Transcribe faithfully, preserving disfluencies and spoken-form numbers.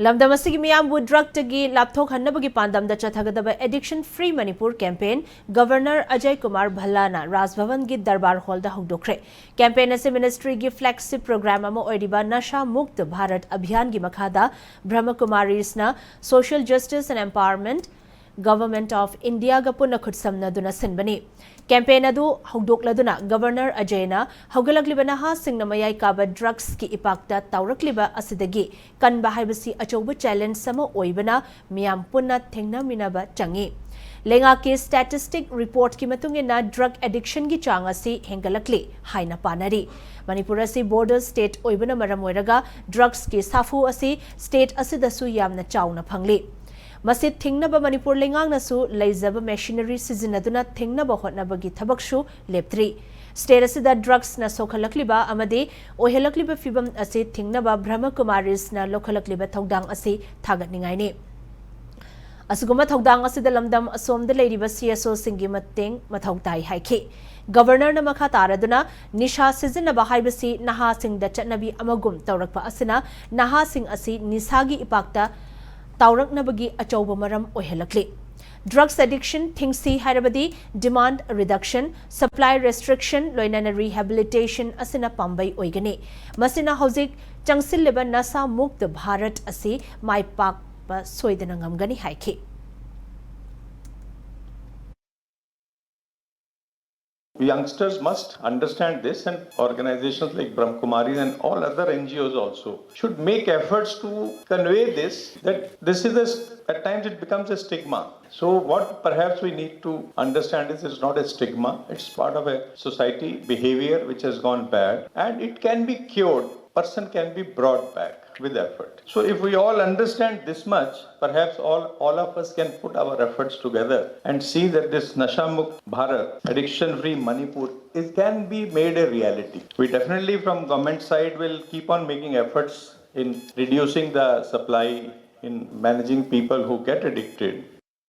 ꯂꯝꯗꯝ ꯑꯁꯤꯒꯤ ꯃꯤꯌꯥꯝꯕꯨ ꯗ꯭ꯔꯒꯇꯒꯤ ꯂꯥꯞꯊꯣꯛꯍꯟꯅꯕꯒꯤ ꯄꯥꯟꯗꯝꯗ ꯆꯠꯊꯒꯗꯕ Addiction Free Manipur campaign Governor Ajay Kumar Bhalla ꯅ ꯔꯥꯖ ꯚꯕꯟꯒꯤ ꯗꯔꯕꯥꯔ ꯍꯣꯜꯗ ꯍꯧꯗꯣꯛꯈ꯭ꯔꯦ꯫ Campaign ꯑꯁꯤ ministry ꯒꯤ flagship program ꯑꯃ ꯑꯣꯏꯔꯤꯕ Nasha Mukt Bharat Abhiyan ꯒꯤ ꯃꯈꯥꯗ Brahma Kumaris ꯅ Social Justice and Empowerment, Government of India ꯒ ꯄꯨꯟꯅ ꯈꯨꯠꯁꯝꯅꯗꯨꯅ ꯁꯤꯟꯕꯅꯤ꯫ Campaign ꯑꯗꯨ ꯍꯧꯗꯣꯛꯂꯗꯨꯅ Governor Ajay ꯅ ꯍꯧꯒꯠꯂꯛꯂꯤꯕ ꯅꯍꯥꯁꯤꯡꯅ ꯃꯌꯥꯏ ꯀꯥꯕ ꯗ꯭ꯔꯒꯁꯀꯤ ꯏꯄꯥꯛꯇ ꯇꯥꯎꯔꯛꯂꯤꯕ ꯑꯁꯤꯗꯒꯤ ꯀꯟꯕ ꯍꯥꯏꯕꯁꯤ ꯑꯆꯧꯕ challenge ꯑꯃ ꯑꯣꯏꯕꯅ ꯃꯤꯌꯥꯝ ꯄꯨꯟꯅ ꯊꯦꯡꯅꯃꯤꯟꯅꯕ ꯆꯪꯏ꯫ ꯂꯩꯉꯥꯛꯀꯤ statistic report ꯀꯤ ꯃꯇꯨꯡ ꯏꯟꯅ drug addiction ꯒꯤ ꯆꯥꯡ ꯑꯁꯤ ꯍꯦꯟꯒꯠꯂꯛꯂꯤ ꯍꯥꯏꯅ ꯄꯥꯅꯔꯤ꯫ ꯃꯅꯤꯄꯨꯔ ꯑꯁꯤ border state ꯑꯣꯏꯕꯅ ꯃꯔꯝ ꯑꯣꯏꯔꯒ drugs ꯀꯤ ꯁꯥꯐꯨ ꯑꯁꯤ state ꯑꯁꯤꯗꯁꯨ ꯌꯥꯝꯅ ꯆꯥꯎꯅ ꯐꯪꯂꯤ꯫ ꯃꯁꯤ ꯊꯤꯡꯅꯕ ꯃꯅꯤꯄꯨꯔ ꯂꯩꯉꯥꯛꯅꯁꯨ ꯂꯩꯖꯕ machinery ꯁꯤꯖꯤꯟꯅꯗꯨꯅ ꯊꯤꯡꯅꯕ ꯍꯣꯠꯅꯕꯒꯤ ꯊꯕꯛꯁꯨ ꯂꯦꯞꯇ꯭ꯔꯤ꯫ State ꯑꯁꯤꯗ drugs ꯅ ꯁꯣꯛꯍꯜꯂꯛꯂꯤꯕ ꯑꯃꯗꯤ ꯑꯣꯏꯍꯜꯂꯛꯂꯤꯕ ꯐꯤꯕꯝ ꯑꯁꯤ ꯊꯤꯡꯅꯕ Brahma Kumaris ꯅ ꯂꯧꯈꯠꯂꯛꯂꯤꯕ ꯊꯧꯗꯥꯡ ꯑꯁꯤ ꯊꯥꯒꯠꯅꯤꯡꯉꯥꯏꯅꯤ꯫ ꯑꯁꯤꯒꯨꯝꯕ ꯊꯧꯗꯥꯡ ꯑꯁꯤꯗ ꯂꯝꯗꯝ ꯑꯁꯣꯝꯗ ꯂꯩꯔꯤꯕ C S O ꯁꯤꯡꯒꯤ ꯃꯇꯦꯡ ꯃꯊꯧ ꯇꯥꯏ ꯍꯥꯏꯈꯤ꯫ Governor ꯅ ꯃꯈꯥ ꯇꯥꯔꯗꯨꯅ ꯅꯤꯁꯥ ꯁꯤꯖꯤꯟꯅꯕ ꯍꯥꯏꯕꯁꯤ ꯅꯍꯥꯁꯤꯡꯗ ꯆꯠꯅꯕꯤ ꯑꯃꯒꯨꯝ ꯇꯧꯔꯛꯄ ꯑꯁꯤꯅ ꯅꯍꯥꯁꯤꯡ ꯑꯁꯤ ꯅꯤꯁꯥꯒꯤ ꯏꯄꯥꯛꯇ ꯇꯥꯎꯔꯛꯅꯕꯒꯤ ꯑꯆꯧꯕ ꯃꯔꯝ ꯑꯣꯏꯍꯜꯂꯛꯂꯤ꯫ Drugs addiction ꯊꯤꯡꯁꯤ ꯍꯥꯏꯔꯕꯗꯤ demand reduction, supply restriction ꯂꯣꯏꯅꯅ rehabilitation ꯑꯁꯤꯅ ꯄꯥꯝꯕꯩ ꯑꯣꯏꯒꯅꯤ꯫ ꯃꯁꯤꯅ ꯍꯧꯖꯤꯛ ꯆꯪꯁꯤꯜꯂꯤꯕ Nasha Mukt Bharat ꯑꯁꯤ ꯃꯥꯏ ꯄꯥꯛꯄ ꯁꯣꯏꯗꯅ ꯉꯝꯒꯅꯤ ꯍꯥꯏꯈꯤ꯫ Youngsters must understand this, and organizations like Brahmakumaris and all other N G Os also should make efforts to convey this, that this is a, at times it becomes a stigma. So what perhaps we need to understand is it's not a stigma, it's part of a society behavior which has gone bad, and it can be cured. Person can be brought back with effort. So if we all understand this much, perhaps all, all of us can put our efforts together and see that this Nasha Mukt Bharat, addiction free Manipur, is can be made a reality. We definitely from government side will keep on making efforts in reducing the supply, in managing people who get addicted.